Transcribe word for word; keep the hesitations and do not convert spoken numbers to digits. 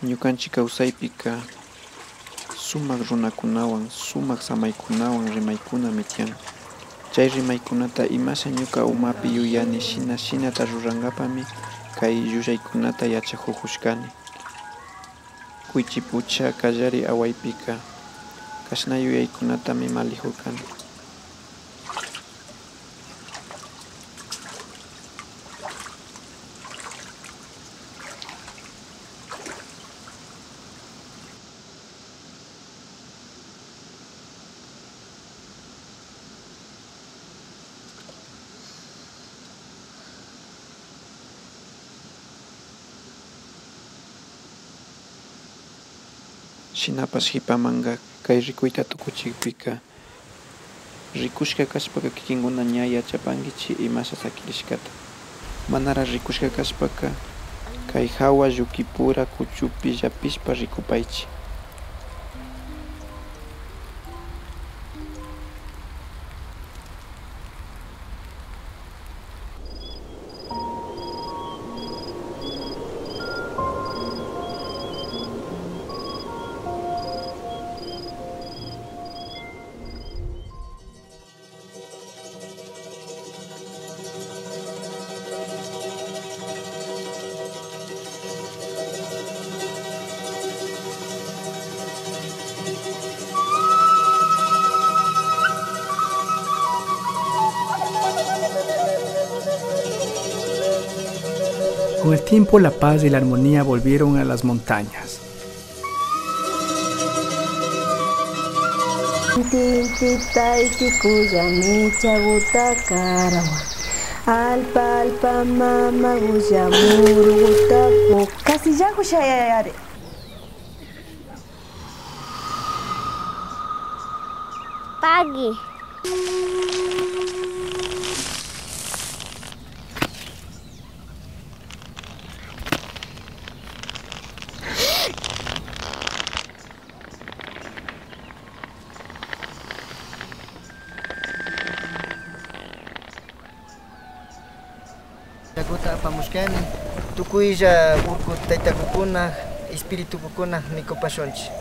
Ñukanchik kawsaypika sumak runakunawan, sumak samaykunawan rimaykunami tiyan. Chay rimaykunata imasha ñuka umapi yuyani shina shinata rurankapami kay llullaykunata yachakukushkani. Kuychipucha kallari awaypika kashna yuyaykunatami mallikurkani. Shinapash hipamanka kay rikuyta tukuchikpika, rikushka kashpaka kikinkuna ña yachapankichik imasha sakirishkata. Manara rikushka kashpaka, kay hawa llukipura kuchupi llapishpa rikupaychik. Con el tiempo, la paz y la armonía volvieron a las montañas. Inti, inti, tayki kulla michaguta karawan. Allpa, allpa, mamagulla muruguta ku-, casi ya kushayayari. Pagui. Yakuta apamushkani, tukuylla urku taytakukuna, espiritukukuna mikupashunchik.